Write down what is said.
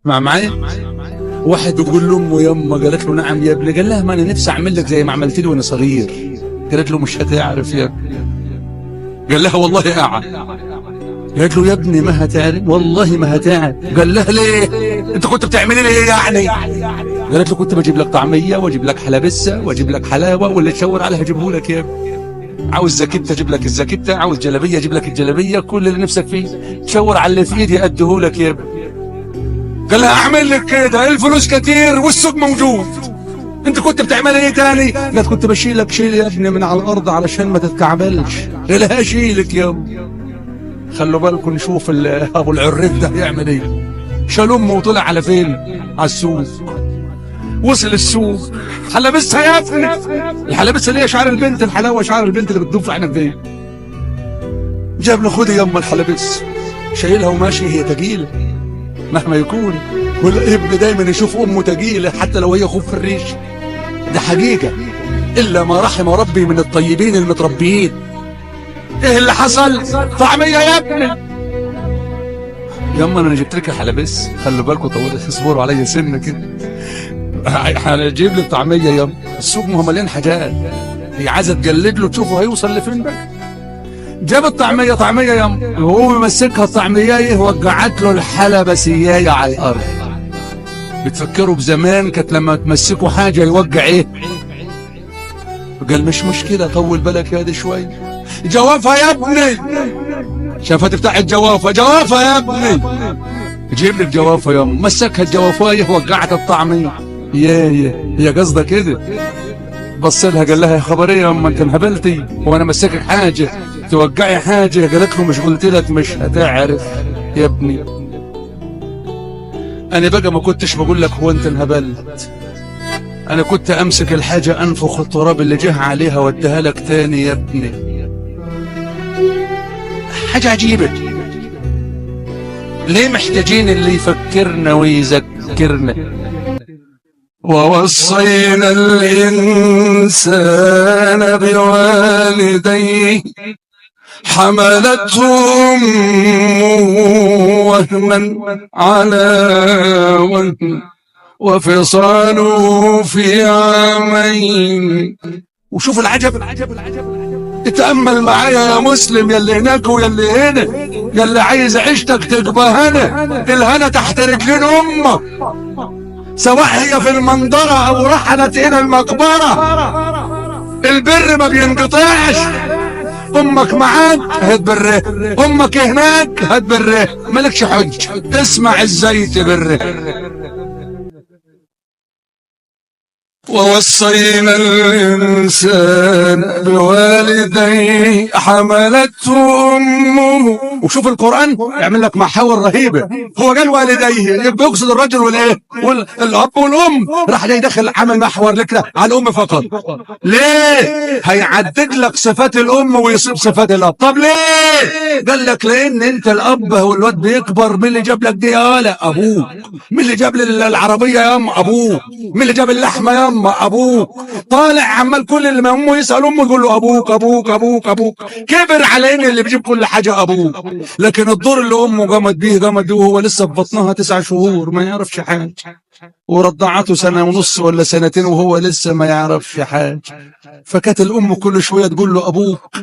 معايا واحد بيقول لامه يما، قالت له نعم يا ابني. قال لها ما انا نفسي اعمل لك زي ما عملت لي وانا صغير. قالت له مش هتعرف يا ابني. قال لها والله اعرف. قالت له يا ابني ما هتعرف، والله ما هتعرف. قال لها ليه؟ انت كنت بتعملي لي ايه يعني؟ قالت له كنت بجيب لك طعميه واجيب لك حلبسه واجيب لك حلاوة، واللي تشاور عليها اجيبه لك يا ابني. عاوز زكيته اجيب لك الزكيته، عاوز جلابية اجيب لك الجلابية، كل اللي نفسك فيه تشاور على اللي في ايدي اديه لك يا ابني. قال لها اعمل لك كده، الفلوس كتير والسوق موجود، انت كنت بتعمل ايه تاني؟ قالت كنت بشيلك شيل يا ابني من على الارض علشان ما تتكعبلش. قال لها اشيلك يا ابني. خلوا بالكم نشوف ابو العريف ده يعمل ايه. شال امه وطلع على فين؟ على السوق. وصل السوق، حلبسها يا ابني. الحلبسه اللي هي شعر البنت، الحلاوة شعر البنت اللي بتدوب في عينك دي. جاب له خدي يما الحلبس، شايلها وماشي، هي تجيله مهما يكون، والابن دايما يشوف امه تجيله حتى لو هي خوف في الريش. ده حقيقة، الا ما رحم ربي من الطيبين المتربيين. ايه اللي حصل؟ طعميه يا ابني. يما انا جبت لك الحلبس، خلوا بالكم طول، اصبروا عليا سنة كده. هنجيب لك طعميه يما. السوق ما هو مليان حاجات، هي عايزه تجلد له تشوفه هيوصل لفين بقى. جاب الطعمية، طعميه يما، وهو ممسكها الطعمية وقعت له الحلبسيه على الارض. بتفكروا بزمان كانت لما تمسكوا حاجة يوقع ايه؟ قال مش مشكلة، طول بالك يا دي شوي. جوافها يا ابني، شافها تفتح الجوافه، جوافها يا ابني، جيب لك جوافه يا مسكها الجوافايه وقعت الطعمية. يا هي قصدها كده. بص لها قال لها يا خبرية يا انت انهبلتي، وانا مسكك حاجة توقعي حاجة؟ قالت له مش قلت لك مش هتعرف يا ابني؟ انا بقى ما كنتش بقول لك هو انت انهبلت، انا كنت امسك الحاجة انفخ التراب اللي جه عليها واديها لك تاني يا ابني. حاجة عجيبة، ليه محتاجين اللي يفكرنا ويذكرنا؟ ووصينا الإنسان بوالديه حملته أمه وهنا على وهن وفصاله في عامين. وشوف العجب، اتأمل معايا يا مسلم، يا اللي هناك ويا اللي هنا، يا اللي عايز عيشتك تبقى هنا، الهنا تحت رجلين امك، سواء هي في المنظرة او رحلت الى المقبرة، البر ما بينقطعش. امك معاك هتبره، امك هناك هتبره، مالكش حج، اسمع ازاي تبره. ووصينا الإنسان بوالديه حملته أمه. وشوف القرآن يعمل لك محاور رهيبة. هو قال والديه بيقصد الرجل والإيه؟ والأب والأم، راح جاي داخل عمل محور لك على الأم فقط. ليه؟ هيعدد لك صفات الأم ويصيب صفات الأب. طب ليه؟ قال لك لأن أنت الأب والواد بيكبر، مين اللي جاب لك دي؟ يا لا أبوك. مين اللي جاب العربية يا أم؟ أبوك. مين اللي جاب اللحمة يا ابوك؟ طالع عمال كل اللي ما امه يسال امه يقول له ابوك ابوك ابوك ابوك. كبر على ان اللي بيجيب كل حاجة ابوك، لكن الدور اللي امه قامت بيه وهو لسه في بطنها 9 شهور ما يعرفش حاجة، ورضعته 1.5 سنة ولا 2 سنين وهو لسه ما يعرفش حاجة. فكانت الام كل شوية تقول له ابوك.